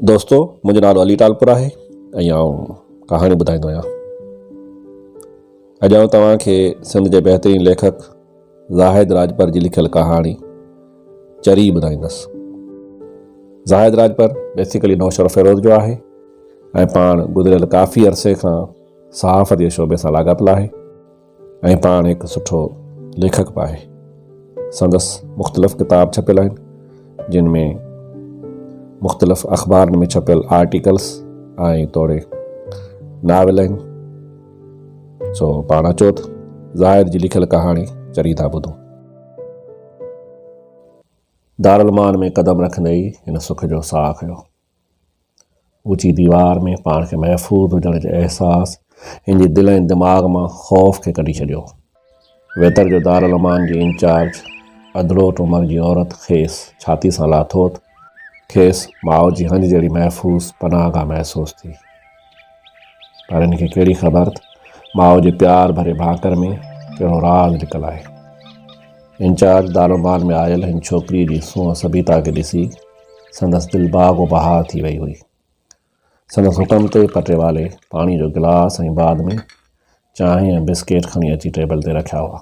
دوستو منهنجو نالو علي ٽالپر آهي ۽ آئون ڪهاڻي ٻڌائيندو آهيان. اڄ آئون توهان کي سنڌ جي بهترين ليکڪ زاهد راڄپر جي لکيل ڪهاڻي چري ٻڌائيندس. زاهد راڄپر بيسيڪلي نوشهروفيروز جو آهي ۽ پاڻ گذريل ڪافي عرصي کان صحافت جي شعبي سان لاڳاپيل آهي. ۽ پاڻ هڪ سٺو ليکڪ به آهي. سندس مختلف ڪتاب ڇپيل آهن، جن ۾ مختلف اخبارن ۾ ڇپيل آرٽيڪلس ۽ توڙي ناول آهن. سو پاڻ اچو ته زاهد جي لکيل ڪهاڻي چري ٿا ٻڌون. دارالامان ۾ قدم رکندي ئي هن سک جو ساهه کنيو. اوچي ديوار ۾ پاڻ کي محفوظ هجڻ جي احساس هن جي دل ۽ دماغ مان خوف کي ڪڍي ڇڏيو. ويتر جو دارالامان جي انچارج اڌڙوٽ عمر جي عورت کيس ڇاتي سان لاٿو ته کيس ماء جي هنج جهڙي محفوظ پناهه گاهه محسوس ٿي. پر هن کي ڪهڙي خبر ته ماء جي پيار ڀري ڀاڪر ۾ ڪهڙو راز لڪل آهي. انچارج دارالامان ۾ آيل هن ڇوڪريء جي سونهن سڀيتا کي ڏسي سندس دل باغ و بهار ٿي وئي هئي. سندس حڪم تي پٽيوالي پاڻي جو گلاس ۽ بعد ۾ چانهه ۽ بسڪيٽ کڻي اچي ٽيبل تي رکيا هئا.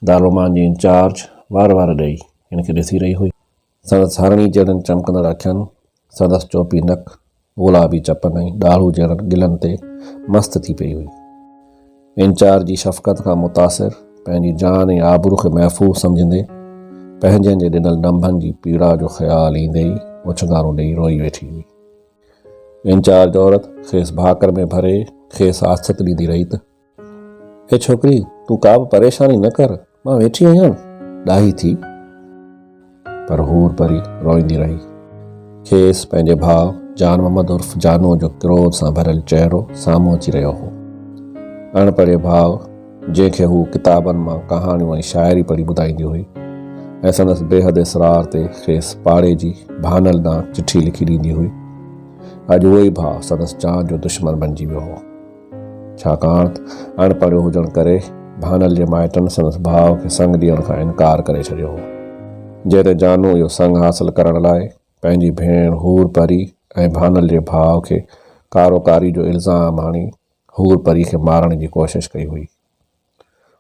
دارالامان جي انچارج ور ور ڏئي هن کي ڏسي رهي هئي. سندس هرڻي جهڙن چمڪندڙ اکين، سندس چوپي نڪ، گلابي چپن ۽ ڏاڙهو جهڙن ڳلن تي مست ٿي پئي هئي. انچارج جي شفقت کان متاثر پنهنجي جان ۽ آبرو کي محفوظ سمجهندي پنهنجن جي ڏنل ڏنڀن جي پيڙا جو خيال ايندي ئي اوڇنگارون ڏيئي روئي ويٺي هئي. انچارج عورت کيس ڀاڪر ۾ ڀري کيس آٿت ڏيندي رهي ته. اي ڇوڪري تون ڪا به پريشاني نه ڪر، مان ويٺي آهيان نه، ڏاهي ٿي. پر حور پري روئيندي رهي. کيس پنهنجي ڀاء جان محمد عرف جانوء جو ڪروڌ سان ڀريل چهرو سامهون اچي رهيو هو. اڻ پڙهي ڀاء جنهن کي هوء ڪتابن مان ڪهاڻيون ۽ شاعري پڙهي ٻڌائيندي هئي ۽ سندس بيحد اصرار تي کيس پاڙي جي ڀانل ڏانهن چٺي لکي ڏيندي هئي، اڄ اهو ئي ڀاء سندس جان جو دشمن بنجي ويو هو. ڇاڪاڻ ته اڻ پڙهيو هجڻ ڪري ڀانل جي مائٽن سندس ڀاء کي سڱ ڏيڻ کان انڪار ڪري ڇڏيو هو. جنهن تي جانو اهو سڱ حاصل ڪرڻ لاء پنهنجي ڀيڻ حور پري ۽ ڀانل جي ڀاء کي ڪارو ڪاري جو الزام هڻي حور پري کي مارڻ جي ڪوشش ڪئي هئي.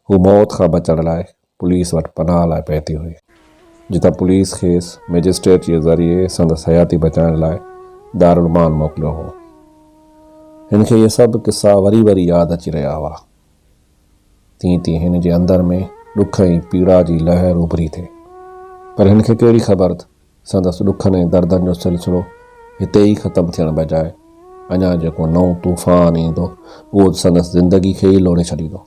هو موت کان بچڻ لاء پوليس وٽ پناهه لاء پهتي هئي، جتان پوليس کيس مئجسٽريٽ جي ذريعي سندس حياتي بچائڻ لاء دارالامان موڪليو هو. هن کي اهي سڀ قصا وري وري ياد اچي رهيا هئا. تيئن تيئن هن جي اندر ۾ ڏک ۽ پيڙا جي لهر اڀري ٿي. پر هن کي ڪهڙي خبر ته سندس ڏکن ۽ دردن جو سلسلو هتي ئي ختم ٿيڻ بجاء اڃا جيڪو نئون طوفان ايندو اهو ته سندس زندگي کي ئي لوڙهي ڇڏيندو.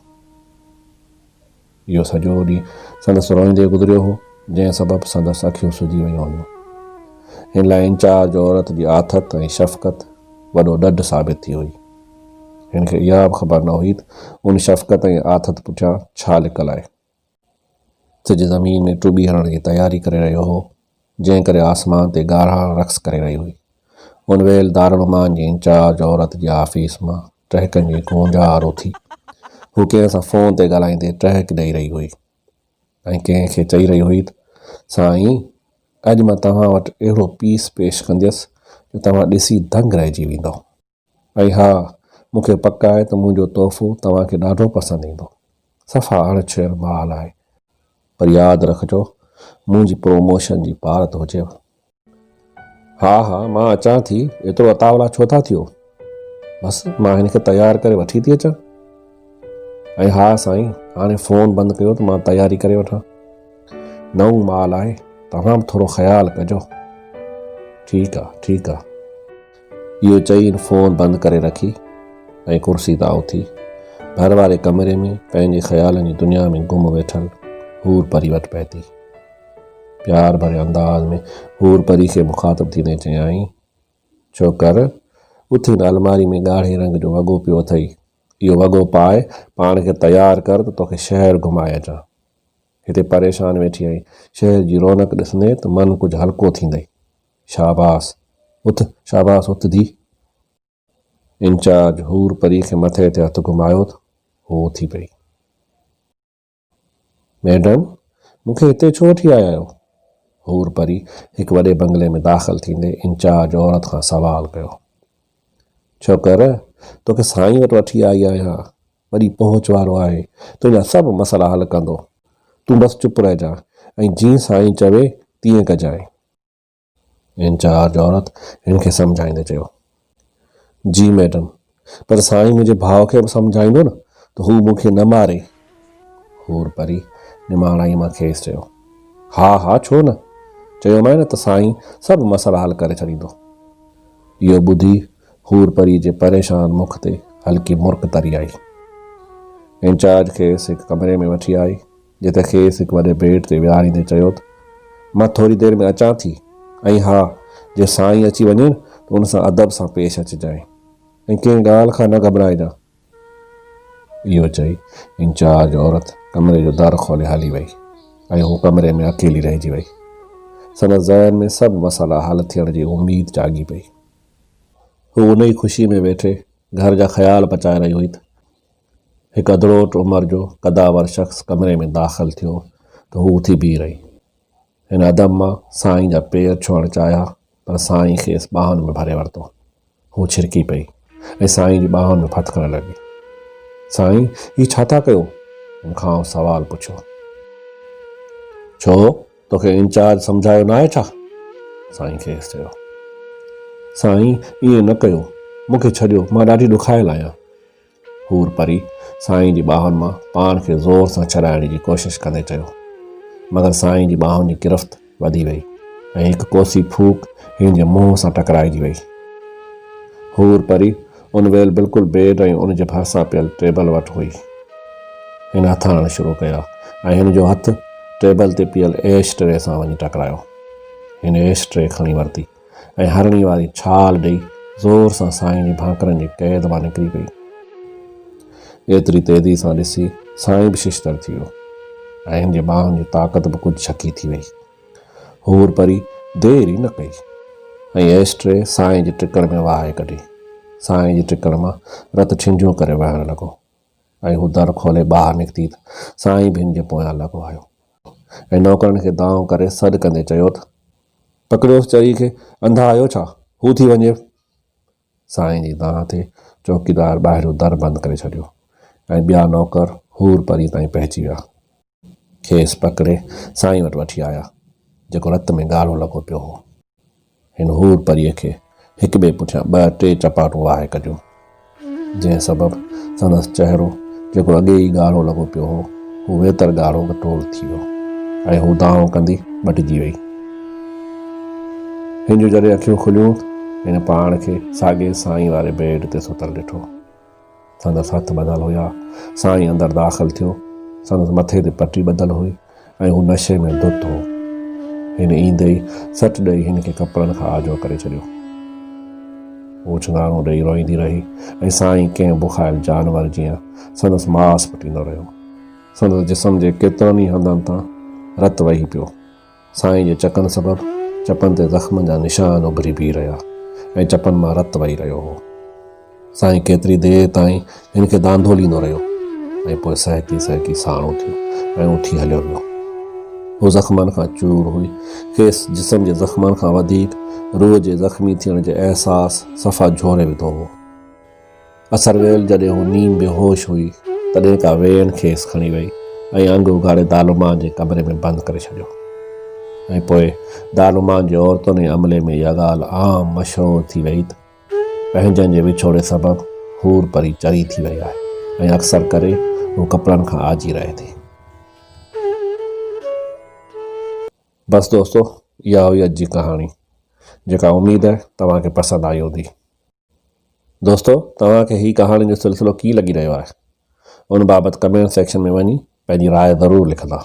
اهو سڄو ڏينهن سندس روئيندي گذريو هو، جنهن سبب سندس اکيون سجي ويون هيون. هن لاء انچارج عورت جي آٿت ۽ شفقت وڏو ڏڍ ثابت ٿي هئي. هن کي اها به خبر نه هئي ته ان شفقت ۽ آٿت پٺيان ڇا لڪل آهي. سج زمين ۾ ٽٻي هڻڻ جي تياري ڪري رهيو هو، جنهن ڪري آسمان تي ڳاڙهاڻ رقص ڪري رهي هئي. ان ويل دارالامان جي انچارج عورت جي آفيس مان ٽهڪن جي گونجار اٿي. هوء ڪنهن سان فون تي ڳالهائيندي ٽهڪ ڏئي رهي هئي ۽ ڪنهن کي چئي رهي هئي ته، سائين، اڄ مان توهان وٽ اهڙو پيس پيش ڪنديس جو توهان ڏسي دنگ رهجي ويندؤ. ۽ ها، مون کي پڪ آهي ته منهنجو تحفو توهان کي ڏاڍو پسند ايندو. صفا اڻ ڇهيل مال آهي. پر ياد رکجو، منهنجي پروموشن جي پارت هجيو. ها ها، مان اچان ٿي، ايترو اتاولا ڇو ٿا ٿيو؟ بس، مان هن کي تيار ڪري وٺي ٿي اچان. ۽ ها سائين، هاڻي فون بند ڪيو ته مان تياري ڪري وٺان. نئون مال آهي، توهان به ٿورو خيال ڪجو. ٺيڪ آ، ٺيڪ آ. اهو چئي هن فون بند ڪري رکي ۽ ڪرسي تان اٿي ڀر واري ڪمري ۾ پنهنجي خيالن جي دنيا ۾ گم ويٺل حور پري وٽ پهتي. پيار ڀري انداز ۾ حور پري کي مخاطب ٿيندي چيائين، ڇوڪر، اٿ هن الماري ۾ ڳاڙهي رنگ جو وڳو پيو اٿئي، اهو وڳو پائي پاڻ کي تيار ڪر ته توکي شهر گهمائي اچان. هتي پريشان ويٺي آهين، شهر جي رونق ڏسندين ته من ڪجهه هلڪو ٿيندئي. شاباس! اٿ، شاباس اٿ ڌي! انچارج حور پري کي مٿي تي هٿ گهمايو ته هوء اٿي پئي. ميڊم، مون کي هتي ڇو وٺي آيا آهيو؟ حور پري هڪ وڏي بنگلي ۾ داخل ٿيندي انچارج عورت کان سوال ڪيو. ڇوڪر، توکي سائين وٽ وٺي آئي آهيان. وڏي پهچ وارو آهي، تنهنجا سڀ مسئلا حل ڪندو. تون بس چپ رهجان ۽ جيئن سائين چوي تيئن ڪجانء. انچارج عورت هن کي سمجهائيندي چيو. جي ميڊم، پر سائين منهنجي ڀاء کي به سمجهائيندو نه ته هو مون کي نه ماري. حور پري نماڻائي مان کيس چيو. ها ها ڇو نه، چيومانء نه ته سائين سڀ مسئلا حل ڪري ڇڏيندو. اهو ٻڌي حور پري جي پريشان مک تي هلڪي مرڪ تري آئي. انچارج کيس هڪ ڪمري ۾ وٺي آئي، جتي کيس هڪ وڏي بيڊ تي ويهاريندي چيو ته، مان ٿوري دير ۾ اچان ٿي ۽ ها جي سائين اچي وڃين ته ان سان ادب سان پيش اچجانء ۽ ڪنهن ڳالهه کان نه گهٻرائجان. اهو چئي انچارج عورت ڪمري جو در کولي هلي وئي ۽ هوء ڪمري ۾ اڪيلي رهجي وئي. سندس ذهن ۾ سڀ مسئلا حل ٿيڻ جي اميد جاڳي پئي. هوء انهي خوشيء ۾ ويٺي گهر جا خيال پچائي رهي هئي ته هڪ اڌڙوٽ عمر جو قداور شخص ڪمري ۾ داخل ٿيو ته هوء اٿي بيهي رهي. هن ادب مان سائين جا پير ڇهڻ چاهيا پر سائين کيس ٻانهن ۾ ڀري ورتو. هوء ڇرڪي پئي ۽ سائين جي ٻانهن ۾ ڦٿڪڻ لڳي. سائين، هي ڇا ٿا ڪيو؟ هن کانئس سوال پڇيو. ڇو، توکي انچارج سمجهايو ناهي ڇا؟ سائين کيس چيو. سائين، ائين نه ڪيو، مون کي ڇڏيو، مان ڏاڍي ڏکايل آهيان. حور پري سائين جي ٻانهن مان پاڻ کي زور سان ڇڏائڻ جي ڪوشش ڪندي چيو. مگر سائين جي ٻانهن جي گرفت وڌي وئي ۽ هڪ ڪوسي ڦوڪ هن جي منهن سان ٽڪرائجي وئي. حور پري ان ويل بلڪل بيڊ ۽ ان جي ڀرسان پيل ٽيبل وٽ هئي. هن هٿ هڻڻ شروع ڪيا ۽ هن جو هٿ ٽيبل تي پيل ايش ٽري سان وڃي ٽڪرايو. هن ايش ٽري کڻي ورتي. ۽ هرڻي واري ڇال ڏئي زور سان سائين جي ڀاڪرن جي قيد مان نڪري پئي. ايتري تيزي سان ڏسي سائين به ششدر ٿي ويو ۽ هن جي ٻانهن جي طاقت به ڪجهه جهڪي ٿي وئي. حور پري دير ئي نه ڪئي ۽ ايش ٽري سائين جي ٽڪڙ ۾ وهائي ڪڍي. سائين جي ٽڪڙ مان رت ڇنڊيون ڪري وهڻ لڳو ۽ هو در کولي ٻاهر نڪتي ته سائين به هن جي پويان لڳو آيو ۽ نوڪرن کي دانهون ڪري سڏ ڪندي چيو ته. پڪڙيوس چري کي، انڌا آهيو ڇا؟ هو ٿي وڃي. سائين جي دانهن تي چوڪيدار ٻاهريون در بند ڪري ڇڏيو ۽ ٻيا نوڪر حور پريء تائين پهچي ويا. کيس پڪڙي سائين وٽ وٺي آيا، جيڪو رت ۾ ڳاڙهو لڳو پيو هو. هن حور پريء کي هڪ ٻئي پٺيان ٻه ٽي چپاٽون وهائي ڪڍيون، جنهن سبب سندس چهرو، جيڪو اڳي ئي ڳاڙهو لڳو پيو هو، هو ويتر ڳاڙهو ڳٽول ٿي ويو ۽ هو دانهون ڪندي ٻٽجي وئي. هن جون جڏهن اکيون کليون ته هن پاڻ کي ساڳئي سائين واري بيڊ تي ستل ڏٺو. سندس هٿ ٻڌل هيا. سائين اندر داخل ٿيو. سندس مٿي تي پٽي ٻڌل هئي ۽ هو نشي ۾ ڌت هو. هن ايندي ئي سٽ ڏئي هن کي ڪپڙن کان آجو ڪري ڇڏيو. هوء ڇنگارون ڏئي روئيندي رهي ۽ سائين ڪنهن بکايل جانور جيان سندس ماس پٽيندو رهيو. سندس جسم جي ڪيترن ئي هنڌن تان رت وهي پيو. سائين جي چڪن سبب چپن تي زخمن جا نشان اڀري بيهي رهيا ۽ چپن مان رت وهي رهيو هو. سائين ڪيتري دير تائين هن کي دانڌوليندو رهيو ۽ پوء سهڪي سهڪي ساڻو ٿيو ۽ اٿي هليو ويو. هو زخمن کان چور هئي. کيس جسم جي زخمن کان وڌيڪ روح جي زخمي ٿيڻ جي احساس صفا جهوري وڌو هو. اسر ويل جڏهن هو نيم بيهوش هئي، تڏهن ڪا وين کيس کڻي وئي ۽ انگ اگهاڙي دارالعمان جي ڪمري ۾ بند ڪري ڇڏيو ۽ پوء دارالعمان جي عورتن ۽ عملي ۾ اها ڳالهه عام مشهور ٿي وئي ته پنهنجن جي وڇوڙي سبب حور پري چري ٿي وئي آهي ۽ اڪثر ڪري هو ڪپڙن کان آجي رهي ٿي. بس دوستو اها هئي اڄ جي ڪهاڻي جيڪا اميد آهي توهان کي پسند آئي هوندي. دوستو توهان کي هي ڪهاڻين جو سلسلو ڪيئن لڳي رهيو آهي ان بابت ڪمينٽ سيڪشن ۾ وڃي پنهنجي راء ضرور لکندا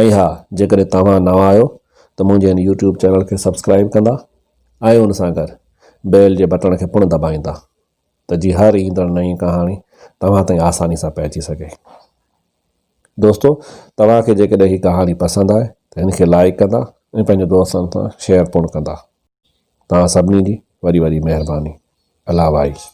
۽ ها جيڪڏهن توهان نوان آهيو ته منهنجي هن يوٽيوب چينل کي سبسڪرائب ڪندا ۽ ان سان گڏ بيل جي بٽڻ کي پڻ دٻائيندا ته جي هر ايندڙ نئين ڪهاڻي توهان تائين آساني سان پهچي سگهي. دوستو توهان کي جيڪڏهن هي ڪهاڻي پسند آئي ته هن کي لائيڪ ڪندا ۽ پنهنجي دوستن سان شيئر پڻ ڪندا. توهان سڀني جي وڏي وڏي مهرباني. الله واهي.